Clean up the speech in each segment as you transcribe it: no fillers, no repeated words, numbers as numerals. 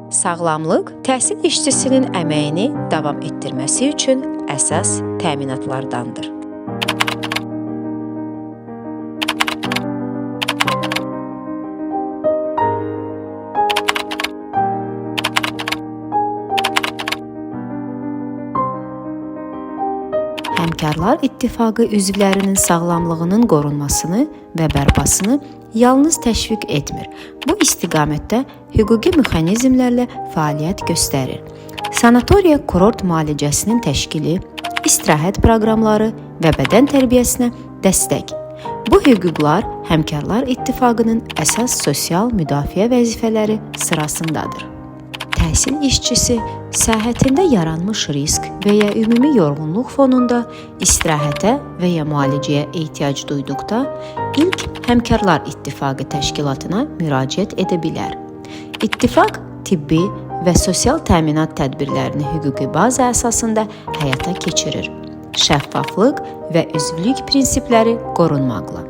Sağlamlıq təhsil işçisinin əməyini davam etdirməsi üçün əsas təminatlardandır. Həmkarlar İttifaqı üzvlərinin sağlamlığının qorunmasını və bərpasını yalnız təşviq etmir. Bu istiqamətdə hüquqi mexanizmlərlə fəaliyyət göstərir. Sanatoriya kurort müalicəsinin təşkili, istirahət proqramları və bədən tərbiyəsinə dəstək. Bu hüquqlar Həmkarlar İttifaqının əsas sosial müdafiə vəzifələri sırasındadır. Təhsil işçisi səhhətində yaranmış risk və ya ümumi yorğunluq fonunda istirahətə və ya müalicəyə ehtiyac duyduqda ilk Həmkarlar İttifaqı təşkilatına müraciət edə bilər. İttifaq tibbi və sosial təminat tədbirlərini hüquqi baza əsasında həyata keçirir. Şəffaflıq və üzvlük prinsipləri qorunmaqla.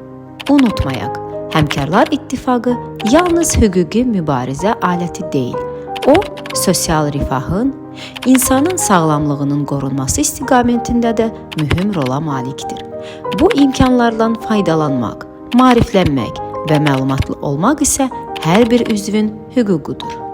Unutmayaq, Həmkarlar İttifaqı yalnız hüquqi mübarizə aləti deyil. O, sosial rifahın, insanın sağlamlığının qorunması istiqamətində də mühüm rola malikdir. Bu imkanlardan faydalanmaq, maariflənmək və məlumatlı olmaq isə hər bir üzvün hüququdur.